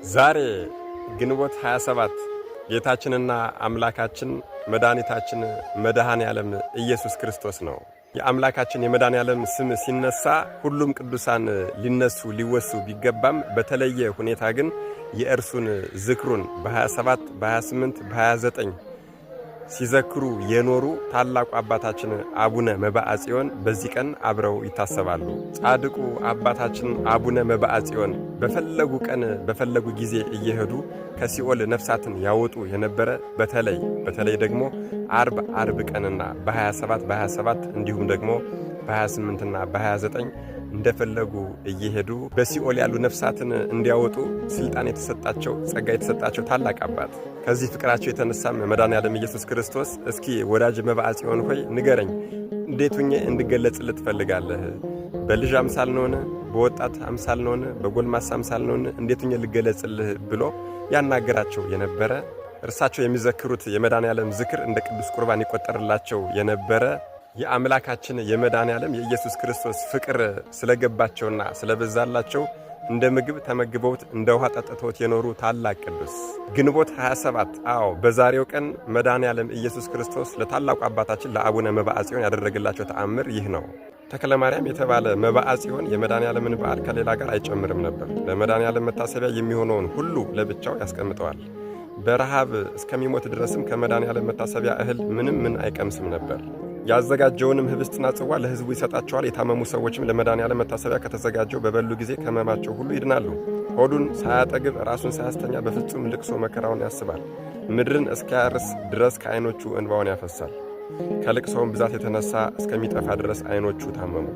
ዛሬ ግንቦት 27 ጌታችንና አምላካችን መድኃኒታችን መድኃኔ ዓለም ኢየሱስ ክርስቶስ ነው። የአምላካችን የመድኃኔ ዓለም ስም ሲነሳ ሁሉም ቅዱሳን ሊነሱ ሊወሱ ቢገባም በተለየ ሁኔታ ግን የእርሱን ዝክሩን በ27፣ በ28፣ በ29 ሲዘክሩ የኖሩ ታላቁ አባታችን አቡነ መብዓ ጽዮን በዚህ ቀን አብረው ይታሰባሉ። ጻድቁ አባታችን አቡነ መብዓ ጽዮን በፈለጉ ቀን በፈለጉ ጊዜ እየሄዱ ከሲኦል ነፍሳትን ያወጡ የነበረ፣ በተለይ በተለይ ደግሞ አርብ አርብ ቀንና በ27 በ27 እንዲሁም ደግሞ በ28ና በ29 እንደፈለጉ እየሄዱ በሲኦል ያሉ ነፍሳትን እንዲያወጡ ስልጣን የተሰጣቸው፣ ጸጋ የተሰጣቸው ታላቅ አባት። ከዚህ ፍቅራቸው የተነሳም መድኃኔዓለም ኢየሱስ ክርስቶስ እስኪ ወዳጅ መብዓ ጽዮን ሆይ ንገረኝ፣ እንዴት ሁኜ እንድገለጽልህ ትፈልጋለህ? በልጅ አምሳል ነውን? በወጣት አምሳል ነውን? በጎልማሳ አምሳል ነውን? እንዴት ሁኜ ልገለጽልህ ብሎ ያናገራቸው የነበረ፣ እርሳቸው የሚዘክሩት የመድኃኔዓለም ዝክር እንደ ቅዱስ ቁርባን ይቆጠርላቸው የነበረ፣ የአምላካችን የመድኃኔዓለም የኢየሱስ ክርስቶስ ፍቅር ስለገባቸውና ስለበዛላቸው እንደ ምግብ ተመግበውት እንደ ውሃ ጠጥተውት የኖሩ ታላቅ ቅዱስ ግንቦት 27። አዎ፣ በዛሬው ቀን መድኃኔዓለም ኢየሱስ ክርስቶስ ለታላቁ አባታችን ለአቡነ መብዓ ጽዮን ያደረገላቸው ተአምር ይህ ነው። ተክለ ማርያም የተባለ መብዓ ጽዮን የመድኃኔዓለምን በዓል ከሌላ ጋር አይጨምርም ነበር። ለመድኃኔዓለም መታሰቢያ የሚሆነውን ሁሉ ለብቻው ያስቀምጠዋል። በረሃብ እስከሚሞት ድረስም ከመድኃኔዓለም መታሰቢያ እህል ምንም ምን አይቀምስም ነበር። ያዘጋጀውንም ህብስትና ጽዋ ለሕዝቡ ይሰጣቸዋል። የታመሙ ሰዎችም ለመድኃኔዓለም መታሰቢያ ከተዘጋጀው በበሉ ጊዜ ከሕመማቸው ሁሉ ይድናሉ። ሆዱን ሳያጠግብ ራሱን ሳያስተኛ በፍጹም ልቅሶ መከራውን ያስባል። ምድርን እስኪያርስ ድረስ ከዓይኖቹ እንባውን ያፈሳል። ከልቅሶውም ብዛት የተነሳ እስከሚጠፋ ድረስ ዓይኖቹ ታመሙ።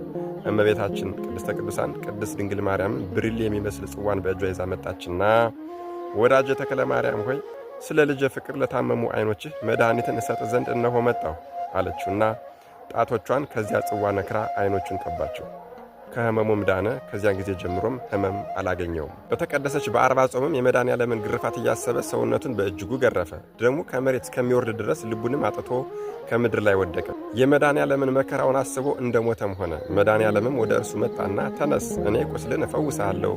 እመቤታችን ቅድስተ ቅዱሳን ቅድስት ድንግል ማርያም ብርሌ የሚመስል ጽዋን በእጇ ይዛ መጣችና ወዳጄ ተክለ ማርያም ሆይ፣ ስለ ልጄ ፍቅር ለታመሙ ዓይኖችህ መድኃኒትን እሰጥ ዘንድ እነሆ መጣሁ አለችውና ጣቶቿን ከዚያ ጽዋ ነክራ ዓይኖቹን ቀባቸው። ከህመሙም ዳነ። ከዚያን ጊዜ ጀምሮም ህመም አላገኘውም። በተቀደሰች በ40 ጾምም የመድኃኔዓለምን ግርፋት እያሰበ ሰውነቱን በእጅጉ ገረፈ። ደሙ ከመሬት እስከሚወርድ ድረስ ልቡንም አጥቶ ከምድር ላይ ወደቀ። የመድኃኔዓለምን መከራውን አስቦ እንደ ሞተም ሆነ። መድኃኔዓለምም ወደ እርሱ መጣና ተነስ፣ እኔ ቁስልን እፈውስሃለሁ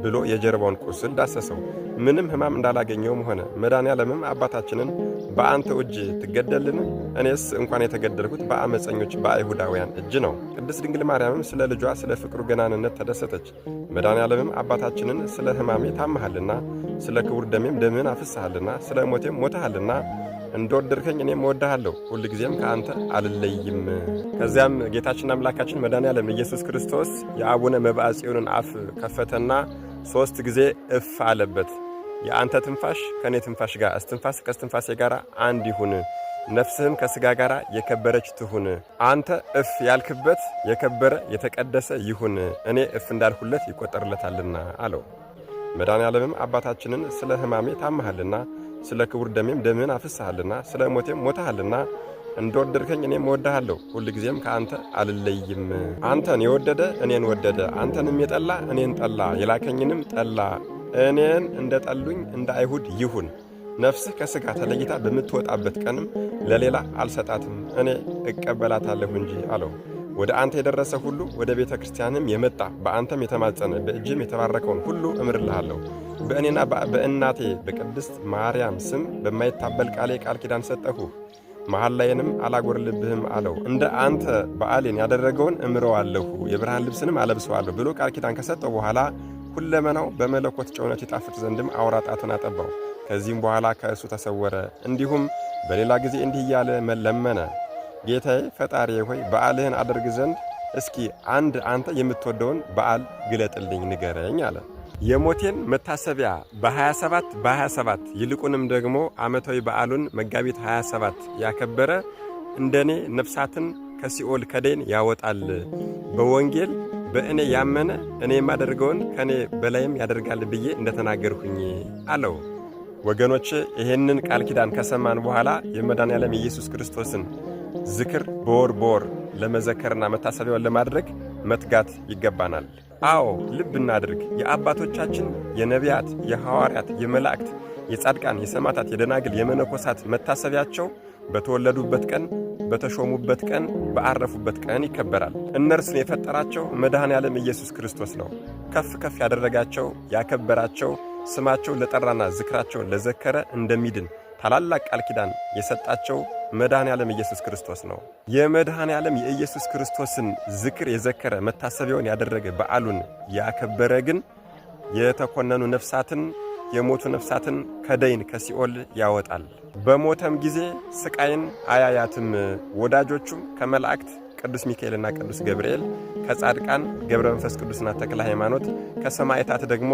ብሎ የጀርባውን ቁስል ዳሰሰው። ምንም ሕማም እንዳላገኘውም ሆነ። መድኃኔዓለምም አባታችንን በአንተ እጅ ትገደልን? እኔስ እንኳን የተገደልኩት በአመፀኞች በአይሁዳውያን እጅ ነው። ቅድስት ድንግል ማርያምም ስለ ልጇ ስለ ፍቅሩ ገናንነት ተደሰተች። መድኃኔዓለምም አባታችንን ስለ ሕማሜ ታመሃልና፣ ስለ ክቡር ደሜም ደምህን አፍስሃልና፣ ስለ ሞቴም ሞተሃልና እንደወደድከኝ እኔም እወድሃለሁ፣ ሁል ጊዜም ከአንተ አልለይም። ከዚያም ጌታችን አምላካችን መድኃኔዓለም ኢየሱስ ክርስቶስ የአቡነ መብዓ ጽዮንን አፍ ከፈተና ሦስት ጊዜ እፍ አለበት። የአንተ ትንፋሽ ከእኔ ትንፋሽ ጋር፣ እስትንፋስ ከእስትንፋሴ ጋር አንድ ይሁን፣ ነፍስህም ከስጋ ጋር የከበረች ትሁን። አንተ እፍ ያልክበት የከበረ የተቀደሰ ይሁን፣ እኔ እፍ እንዳልሁለት ይቆጠርለታልና አለው። መድኃኔዓለምም አባታችንን ስለ ሕማሜ ታመሃልና፣ ስለ ክቡር ደሜም ደምህን አፍስሃልና፣ ስለ ሞቴም ሞተሃልና እንደወደድከኝ እኔም እወድሃለሁ፣ ሁል ጊዜም ከአንተ አልለይም። አንተን የወደደ እኔን ወደደ፣ አንተንም የጠላ እኔን ጠላ፣ የላከኝንም ጠላ። እኔን እንደ ጠሉኝ እንደ አይሁድ ይሁን። ነፍስህ ከሥጋ ተለይታ በምትወጣበት ቀንም ለሌላ አልሰጣትም፣ እኔ እቀበላታለሁ እንጂ አለው። ወደ አንተ የደረሰ ሁሉ፣ ወደ ቤተ ክርስቲያንም የመጣ፣ በአንተም የተማጸነ፣ በእጅም የተባረከውን ሁሉ እምርልሃለሁ። በእኔና በእናቴ በቅድስት ማርያም ስም በማይታበል ቃሌ ቃል ኪዳን ሰጠሁህ፣ መሐላዬንም አላጎድልብህም አለው። እንደ አንተ በዓሌን ያደረገውን እምረዋለሁ፣ የብርሃን ልብስንም አለብሰዋለሁ ብሎ ቃል ኪዳን ከሰጠው በኋላ ሁለመናው በመለኮት ጨውነት ይጣፍጥ ዘንድም አውራ ጣቱን አጠባው። ከዚህም በኋላ ከእሱ ተሰወረ። እንዲሁም በሌላ ጊዜ እንዲህ እያለ ለመነ። ጌታዬ ፈጣሪዬ ሆይ፣ በዓልህን አደርግ ዘንድ እስኪ አንድ አንተ የምትወደውን በዓል ግለጥልኝ፣ ንገረኝ አለ። የሞቴን መታሰቢያ በ27 በ27 ይልቁንም ደግሞ ዓመታዊ በዓሉን መጋቢት 27 ያከበረ እንደኔ ነፍሳትን ከሲኦል ከደይን ያወጣል። በወንጌል በእኔ ያመነ እኔ የማደርገውን ከእኔ በላይም ያደርጋል ብዬ እንደተናገርሁኝ አለው። ወገኖች፣ ይህንን ቃል ኪዳን ከሰማን በኋላ የመድኃኔዓለም የኢየሱስ ክርስቶስን ዝክር በወር በወር ለመዘከርና መታሰቢያውን ለማድረግ መትጋት ይገባናል። አዎ፣ ልብ እናድርግ። የአባቶቻችን የነቢያት፣ የሐዋርያት፣ የመላእክት፣ የጻድቃን፣ የሰማዕታት፣ የደናግል፣ የመነኮሳት መታሰቢያቸው በተወለዱበት ቀን፣ በተሾሙበት ቀን፣ በአረፉበት ቀን ይከበራል። እነርሱን የፈጠራቸው መድኃኔ ዓለም ኢየሱስ ክርስቶስ ነው። ከፍ ከፍ ያደረጋቸው፣ ያከበራቸው፣ ስማቸውን ለጠራና ዝክራቸውን ለዘከረ እንደሚድን ታላላቅ ቃል ኪዳን የሰጣቸው መድኃኔ ዓለም ኢየሱስ ክርስቶስ ነው። የመድኃኔ ዓለም የኢየሱስ ክርስቶስን ዝክር የዘከረ፣ መታሰቢያውን ያደረገ፣ በዓሉን ያከበረ ግን የተኮነኑ ነፍሳትን፣ የሞቱ ነፍሳትን ከደይን ከሲኦል ያወጣል። በሞተም ጊዜ ስቃይን አያያትም። ወዳጆቹም ከመላእክት ቅዱስ ሚካኤልና ቅዱስ ገብርኤል፣ ከጻድቃን ገብረ መንፈስ ቅዱስና ተክለ ሃይማኖት፣ ከሰማዕታት ደግሞ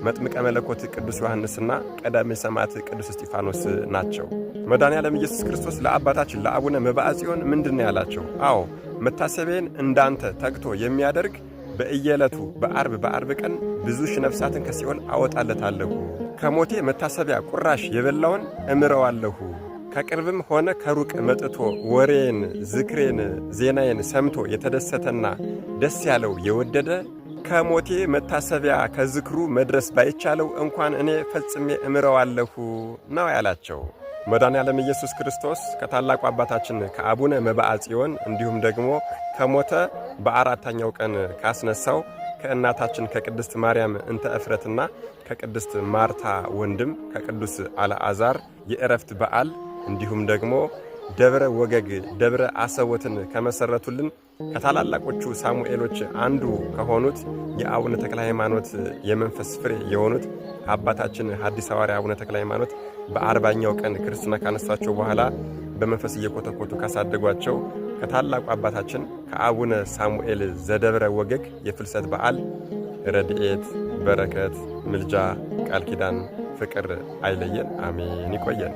መጥምቀ መለኮት ቅዱስ ዮሐንስና ቀዳሜ ሰማዕት ቅዱስ እስጢፋኖስ ናቸው። መድኃኔ ዓለም ኢየሱስ ክርስቶስ ለአባታችን ለአቡነ መብዓ ጽዮን ምንድን ነው ያላቸው? አዎ፣ መታሰቢያን እንዳንተ ተግቶ የሚያደርግ በእየዕለቱ በአርብ በአርብ ቀን ብዙ ሺህ ነፍሳትን ከሲኦል አወጣለታለሁ። ከሞቴ መታሰቢያ ቁራሽ የበላውን እምረዋለሁ። ከቅርብም ሆነ ከሩቅ መጥቶ ወሬን፣ ዝክሬን፣ ዜናዬን ሰምቶ የተደሰተና ደስ ያለው የወደደ፣ ከሞቴ መታሰቢያ ከዝክሩ መድረስ ባይቻለው እንኳን እኔ ፈጽሜ እምረዋለሁ ነው ያላቸው። መድኃኔ ዓለም ኢየሱስ ክርስቶስ ከታላቁ አባታችን ከአቡነ መብዓ ጽዮን እንዲሁም ደግሞ ከሞተ በአራተኛው ቀን ካስነሳው ከእናታችን ከቅድስት ማርያም እንተ እፍረትና ከቅድስት ማርታ ወንድም ከቅዱስ አልዓዛር የእረፍት በዓል፣ እንዲሁም ደግሞ ደብረ ወገግ ደብረ አሰቦትን ከመሰረቱልን ከታላላቆቹ ሳሙኤሎች አንዱ ከሆኑት የአቡነ ተክለ ሃይማኖት የመንፈስ ፍሬ የሆኑት አባታችን ሐዲስ ሐዋርያ አቡነ ተክለ ሃይማኖት በ40ኛው ቀን ክርስትና ካነሷቸው በኋላ በመንፈስ እየኮተኮቱ ካሳደጓቸው ከታላቁ አባታችን ከአቡነ ሳሙኤል ዘደብረ ወገግ የፍልሰት በዓል ረድኤት፣ በረከት፣ ምልጃ፣ ቃል ኪዳን፣ ፍቅር አይለየን። አሜን። ይቆየን።